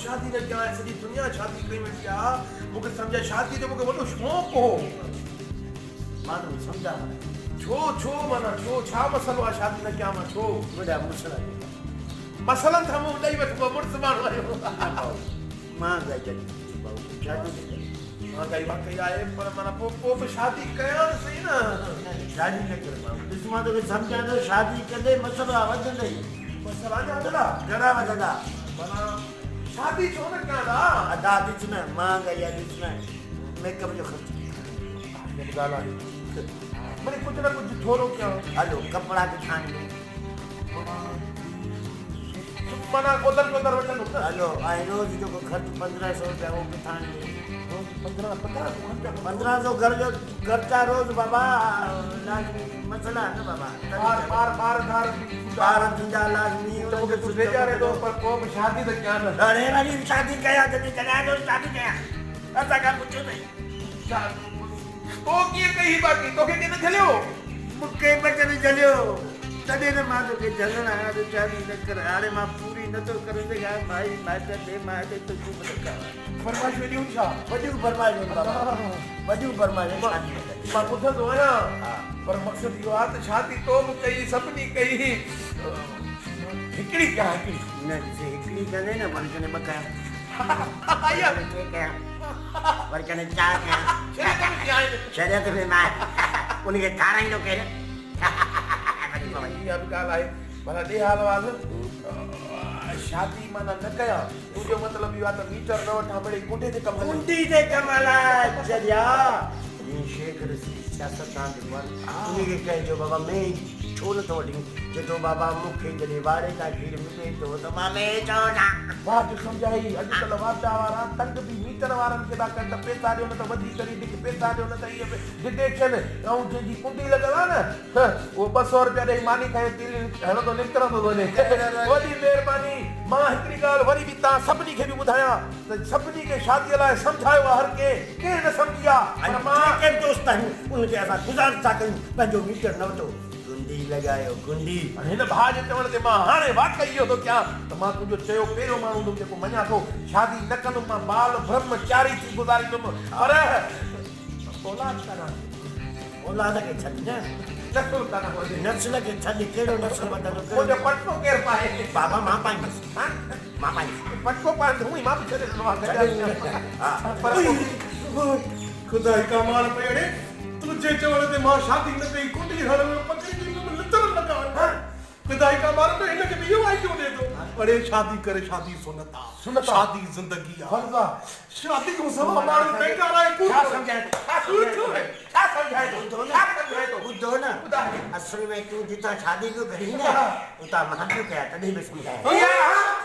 شادي نه ڪيان ۽ سڄي دنيا شادي ڪئي ويٺي آ. مون کي سمجهاء شاديء جو مون کي وڏو شوق هو. مان توکي سمجهايان ٿو. ڇو ڇو معنيٰ ڇو ڇا مسئلو آ شادي نه ڪيان مان ڇو؟ وڏا مسئلا جيڪا. مسئلن سان منهن ڏئي وٺبو مڙس ماڻهو آهيون. نه ڀائو مهانگائي جڏهن ٿي ڀائو تون شادي نه ڪر. مهانگائي واقعي آهي پر معنيٰ پوء پوء به شادي ڪيان ته سهي نه. نه نه شادي نه ڪر ڀائو ڏس مان توکي سمجهان ٿو شادي ڪندي مسئلا وڌندئي. مسئلا اڃا وڌندا؟ گهڻا وڌندا. معنيٰ شادي ڇو نه ڪيان دا؟ ادا ڏس نه مهانگائي آ ڏس نه ميڪ اپ جو خرچ ڪٿان ايندو. اها به ڳالهه آهي. مڙئي ڪجهه نه ڪجهه ٿورو ڪيان. هلو ڪپڙا ڪٿان آڻيندين؟ معنيٰ اوڌر پوڌر وٺندم نه. هلو ۽ روز جيڪو خرچ 15 سو روپيا اهو ڪٿان آڻيندين؟ روز 15 سو خرچ آ. 15 سو گهر جو خرچ آ روز بابا لازمي مسئلا آهن نه بابا. ٻار ٻار ٻار ڌار به ٿيندا. ٻار ٿيندا لازمي ته مونکي تون ڊيڄارين ٿو پر پوء به شادي ته ڪيان نه. اڙي وري شادي ڪيان جڏهن جڏهن ٿو شادي ڪيان اسان کان پڇيو اٿئي. تو ڪيئن ڪئي هي باقي توکي ڪنهن نه جهليو؟ مونکي به ڪنهن جهليو تڏهن ته مان توکي جهلڻ آيان ته شادي نه ڪر هاڻي مان پوري نه ٿو ڪري سگهان مائي مائٽ ڏي مائٽ تون به نه ڪر. فرمائشون ايڏيون ڇا؟ وڏيون فرمائشون بابا وڏيون فرمائشون شادي نه ڪر. مان ٻڌندو آهيان پر مقصد اهو آهي ته شادي تو به ڪئي سڀني ڪئي هڪڙي ڪيان هڪڙي. نه جي هڪڙي ڪندين نه وري ڪڏهن ٻه ڪيان وري ڪڏهن ٽي ڪيان وري ڪڏهن چار ڪيان. شريعت ۾ ڪيئن آهن؟ شريعت ۾ مان ان کي کارائيندو ڪير؟ اها به ڳالهه آهي ڀلا ڏي حال احوال شادي معنيٰ نه ڪيان تنهنجو مطلب اهو آهي ته ميٽر نه وٺان مڙئي ڪنڊي تي ڪم هلي. ڪنڊي تي ڪم هلائي ڇڏيا. جيئن شيخ رشيد سياستدان جيڪو آهي ان کي ڪنهن چيو بابا مينهن ڇو نٿو وٺين؟ چئي ٿو بابا مون کي جڏهن واڙي تان کير ملي ٿو ته مان مينهن ڇو وٺان؟ واهه جو سمجهائي اڄڪلهه واپڊا وارا تنگ به ميٽر وارن کي ٿا ڪن ته پئسا ڏيو نه ته وڌيڪ ريڊنگ پئسا ڏيو نه ته هيء ڊٽيڪشن ۽ جنهن جي ڪنڊي لڳل آهي نه اهو 2 سئو رپيا ڏئي ماني کائي تيل هڻندو نڪرندو ٿو وڃي. وڏي مهرباني. مان هڪڙي ڳالهه وري به توهان سڀني کي به ٻڌايان ته سڀني کي شاديء لاء سمجهايو آهي هر ڪنهن ڪنهن نه سمجهي آ پر ۽ مان. جيڪي به دوست آهيون انهن کي اسان گذارش ٿا ڪيون پنهنجو ميٽر نه وٺو گنڊي لڳايو گنڊي. هن ڀاء جي چوڻ تي مان هاڻي واقعي اهو ٿو ڪيان ته مان تنهنجو چيو پهريون ماڻهو هوندم جيڪو مڃان ٿو شادي نه ڪندم مان بال برهمچاري ٿي گذاريندم پر اولاد ڪانه آهي. اولاد کي ڇڏ نه. نسل ڪانه وڌي. نسل کي ڇڏ ڪهڙو نسل وڌندو ڪهڙو. منهنجو پٽڪو ڪير پائي. بابا مان پائيندس. ها مان پائيندس. پٽڪو پائڻ ته هونئن ئي مان به ڇڏي ڏنو آهي ها پر خدائي ڪا مار پئي اڙي تنهنجي چوڻ تي مان شادي نه ڪئي ڪنڊي هڻ ۾ پڪڙجي ويم لتر لڳا وڃن. خدائي ڪا مار پئي هن کي به اهو آئيڊيو ڏي ٿو اڙي شادي ڪر شادي سنت آ شادي زندگي آ فرض آ شادي کان سوا ماڻهو بيڪار آهي ڪوڙ ڇا سمجهائين ٿو ڇا سمجهائين ٿو ڇا سمجهائين ٿو ٻڌو نه ڇا سمجهائين ٿو ٻڌو نه ٻڌاء اصل ۾ تون جتان شادي پيو ڪرين نه اتان مان پيو ڪيان تڏهن به سمجهايان اها